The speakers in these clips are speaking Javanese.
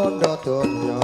bondo donya.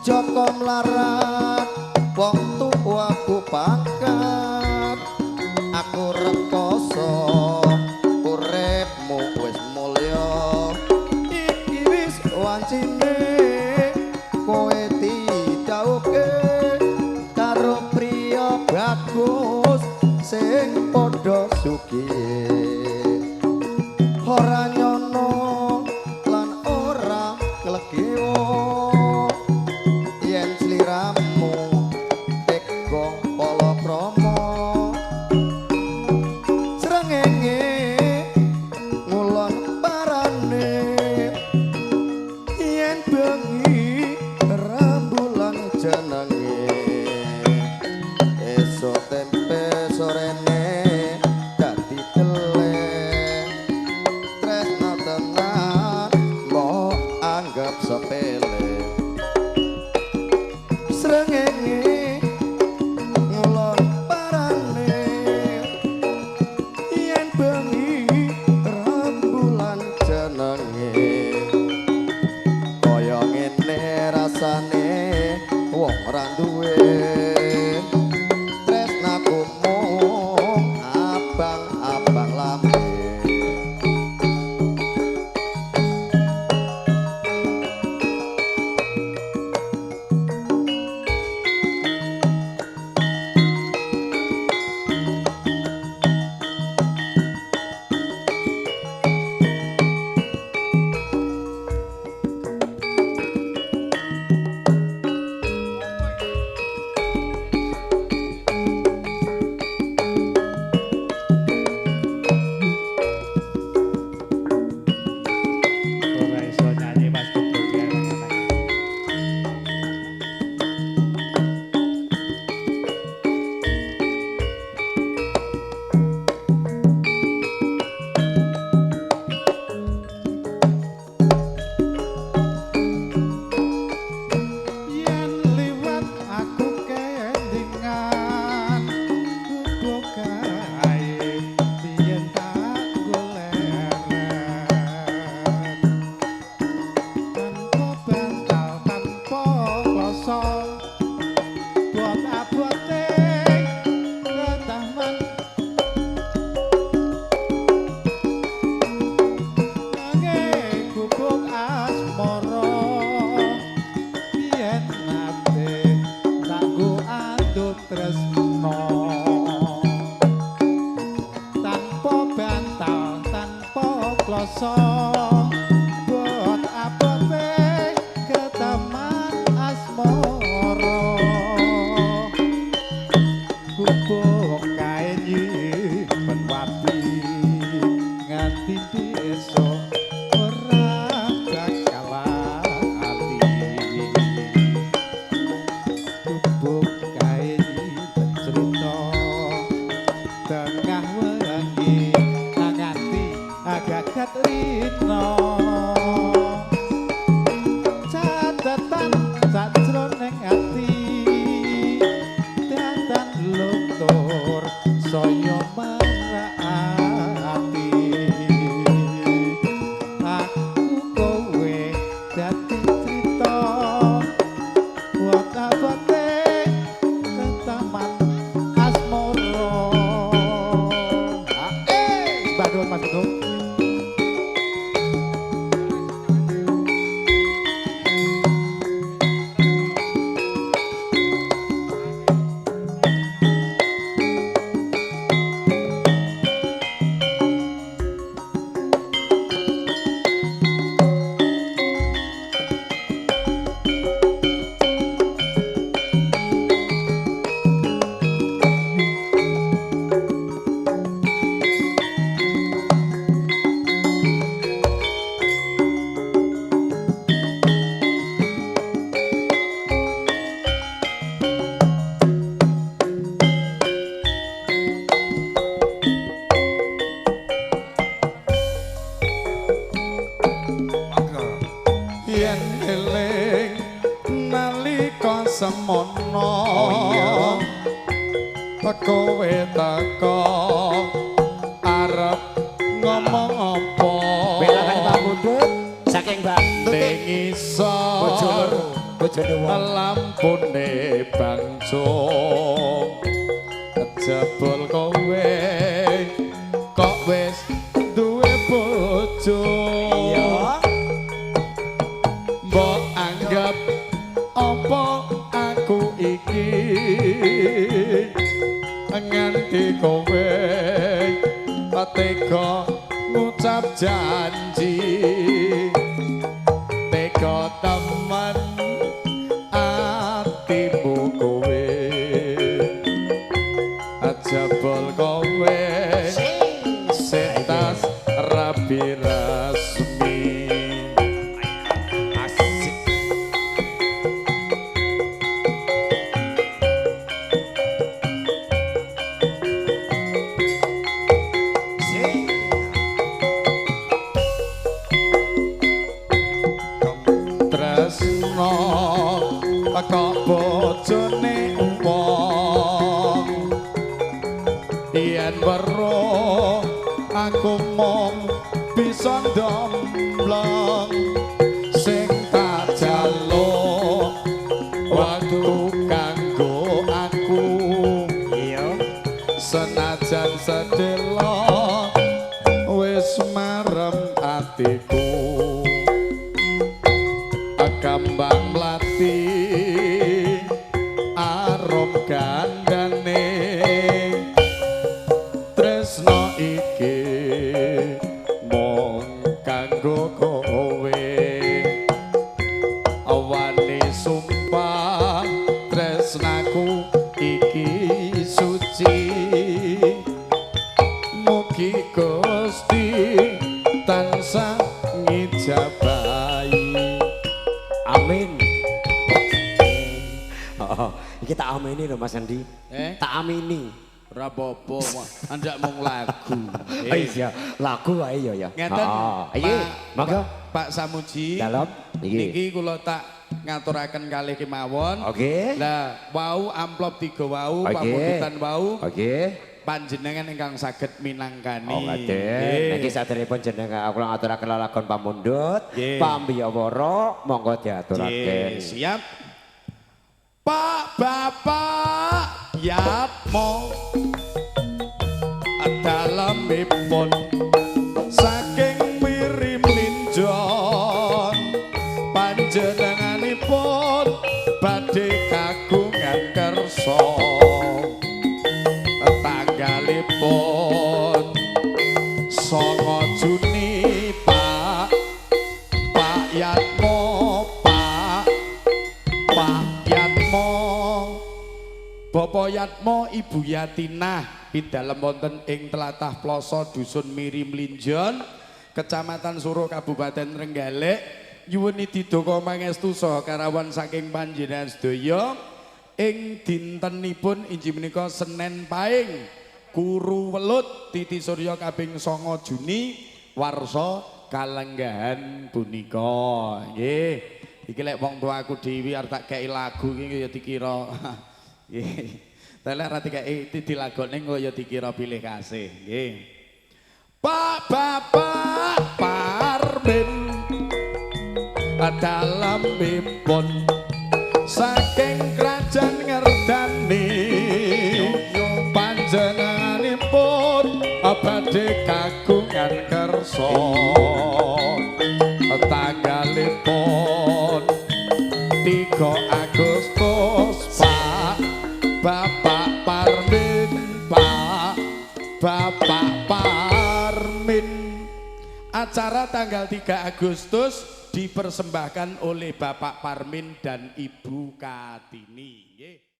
Joko mlarat wong tuwa aku pangkat, aku rekoso uripmu wis mulya. Iki wis wancine kowe didhawuhke karo priya bagus sing padha sugih. Ora nyono lan ora klegewo yen sliramu tega palakrama. Srengenge ngulon parane yen bengi rembulan jenenge. Esuk tempe sorene dadi tele, tresna tenan mbok anggap sepele. Srengenge ngulon parane yen bengi rembulan jenenge. Kaya ngene rasane wong ra duwe tresnaku mung abang-abang lambe. Ora iso nyanyi Mas Guguk enak-enak. Yen liwat aku kendingan gubuk kae biyen tak goleren. Tanpa bantal tanpa kloso bot abote ketaman. Nanging gubuk asmara biyen nate kanggo andut tresno. Tanpa bantal tanpa kloso bot abote ketaman asmara. Gubuk kae nyimpen wati nganti besok ora bakal lali. Gubuk kae nyimpen cerita tengah wengi nganti gagat rina. Catetan sajroning ati datan luntur saya marati. Aku kowe dadi crita wot-abote ketaman asmara. Mbah Mas Guguk. Yen eling nalika semono kowe teka arep ngomong apa. Bela kan Pak Mundut saking Mbak Tutik. ngisor bojone wong lampune bangcung jebul kowe kok wis duwe bojo. Iya. Mbok anggap apa aku iki nganti kowe tega ngucap janji tega temen atimu kowe jebul kowe setas rabi resmi. Asik. Tresno kok bojone wong yen weruh aku mung bisa ndomblong sing tak jaluk waktu kanggo aku. Iya. Senajan sedelo wis marem atiku kambang mlati arum gandane tresno iki mung kanggo kowe awani sumpah tresnaku iki suci mugi Gusti tansah ngijabahi. Amin. Oh, iki tak amini lho Mas Andi. Tak amini. Ora apa-apa, andak mung lagu. Oh iya, lagu wae ya ya. Ngeten. Iya, monggo Pak Samuji. Dalem iki. Niki kula tak ngaturaken kalih kemawon. Oke. Lah, wau amplop 3 wau, pamundutan wau. Oke. Panjenengan ingkang saged minangkani. Oh ngaten. Niki saderengipun jenengan kula ngaturaken lelagon pamundhut, pambiyawara monggo diaturaken. Siap. Pak Bapak Yatmo dalemipun saking Miri Mlinjon panjenenganipun badhe kagungan kersa tanggalipun 9 Juni Pak Pak Yatmo Pak Pak Yatmo Bapak Yatmo Ibu Yatinah pidalem wonten ing tlatah Ploso Dusun Miri Mlinjon Kecamatan Suro Kabupaten Trenggalek nyuwun didoko mangestu saha karawan saking panjenengan sedaya ing dintenipun inggih menika Senen Paing Kuru Welut titi surya kaping 9 Juni warsa kalenggahan punika. Nggih. Iki lek wong tuaku dhewe arep tak kei lagu iki ya dikira. Nggih. Tapi lek ra dikei dilagone engko ya dikira pilih kasih. Nggih. Pak Bapak Parmin dalemipun saking kerajaan Ngerdani panjenenganipun badhe kagungan kersa tanggalipun 3 Agustus Pak Bapak Parmin Pak Bapak Parmin. Acara tanggal 3 Agustus dipersembahkan oleh Bapak Parmin dan Ibu Katini.